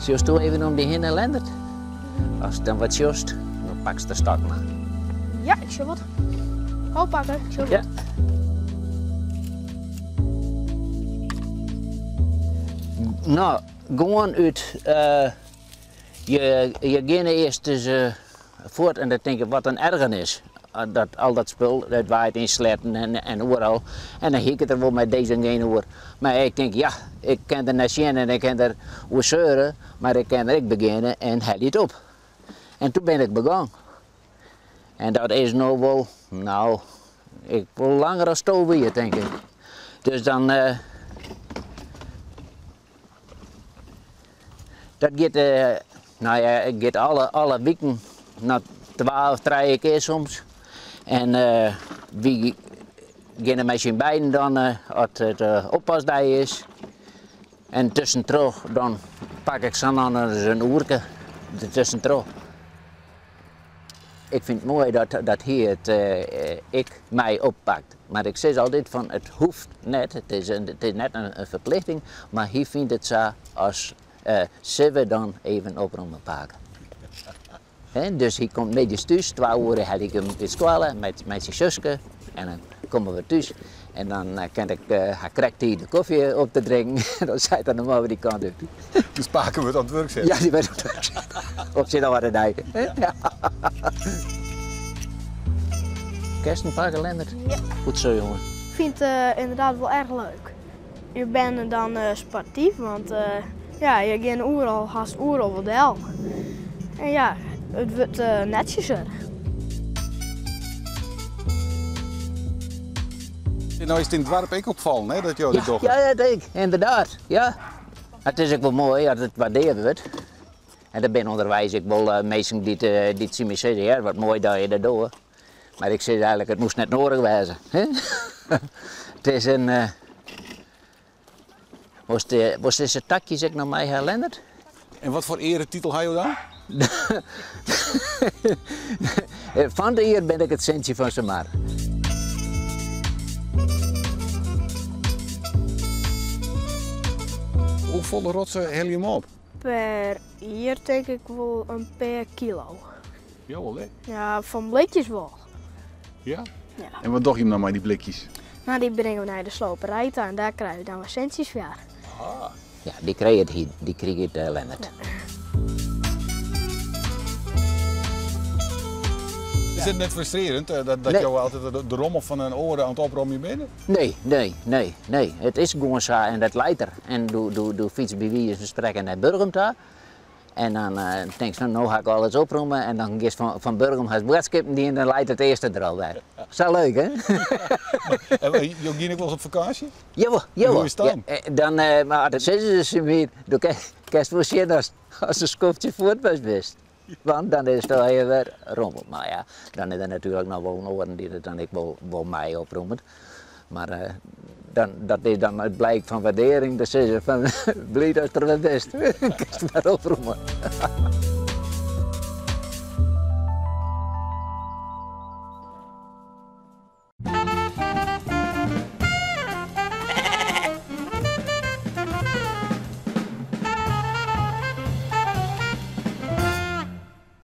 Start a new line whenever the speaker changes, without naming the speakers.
Sjochsto even om dy hinne, Lendert? Ast dan wat sjochst, dan pakst de stok mar.
Ja, ik sjoch wat. Ho pakke, ik sjoch
Ja.
wat.
No, gewoan út. Je, je geane earst dus fuort en dan tink ik wat in ergernis. Dat al dat spul, dat waait yn sleatten en, en oeral. En dan hie ik it der wol mei dizze en gene oer. Mar ik tink, ja, ik kin der nei sjen en ik kin der oer seure, mar ik kin der ek begjinne en helje it op. En toen bin ik begûn. En dat is no wol, no, ik wol langer as 12 jier tink ik. Dus dan, dat giet, no ja, it giet alle, alle wiken, no twa of trije kear soms. En wy geane mei syn beiden dan as it oppasdei is. En tuskentroch dan pak ik sa no ris in oerke dertuskentroch. Ik fyn it moai dat, dat hy it ek mei oppakt. Mar ik sis altyd fan it hoecht net, it is, it is net in ferplichting, mar hy fynt it sa as sille we dan even opromme pake. Dus hy komt middeis thús, twa oere helje ik him út skoalle mei, mei syn suske en dan komme we thús en dan kin ik ha krekt tiid de kofje op te drinken en dan seit er noch mar wer dy kant út.
Dus pake wurdt oan it wurk set?
Ja, dy wurdt oan it wurk set. Op syn âlde dei. Ja. Kinst him pakke, Lennert?
Ja.
Goed zo, jongen.
Ik fyn it ynderdaad wol erch leuk. Je binne dan sportyf, want ja, je geane oeral, hast oeral wol del. En ja, it wurdt netsjeser.
No is it yn it doarp ek opfallen, hè, dat jo dit dogge.
Ja, ja, dat ek, ynderdaad. Ja. It is ek wol moai as it waardearre wurdt. En der binne ûnderweis ek wol minsken dy't dy't tsjin my sizze, ja, wat moai dat je dat dogge. Mar ik sis eigenlik, it moast net noadich wêze. It is in. Wolst, wolst dizze takjes ek noch mei ha, Lennert?
En wat foar earetitel ha jo dan?
Fan de jier bin ik it sintsje fan Samar.
Hoefolle rotsen helje jim op?
Per jier tink ik wol in pear kilo.
Jawol, hè?
Ja, fan blikjes wol.
Ja?
Ja.
En wat dogge jim dan mei dy blikjes?
No, dy bringe we nei de sloperij ta en dêr krije we dan wer sintsjes foar.
Ah.
Ja, dy kriget hy, dy kriget Lennert.
Is it net frustrearjend dat, dat
Nee.
jo altyd de, de rommel fan in oare oan it opromjen binne?
Nee, nee, nee, nee. It is gewoan sa en dat leit der. En do, do, do fytst by wize fan sprekken nei Burgum ta. En dan tinkst fan no ha ik alles opromme en dan giest fan, fan Burgum hast boadskippen dien en dan leit it earste der alwer. Sa leuk, hè?
En jo gean ek wolris op fakânsje?
Jawol, jawol.
Hoe is it dan?
Ja, dan, mar dat sizze se my, do kinst wol sjen ast, ast in skoftsje fuort west bist. Want dan is it allegear wer rommel. Mar ja, dan is der natuerlik noch wol in oaren dy't it dan ek wol, wol mei oprommet. Mar dan, dat is dan it blyk fan waardearring, dat sizze fan bliid ast der wer bist. Kinst wer opromme.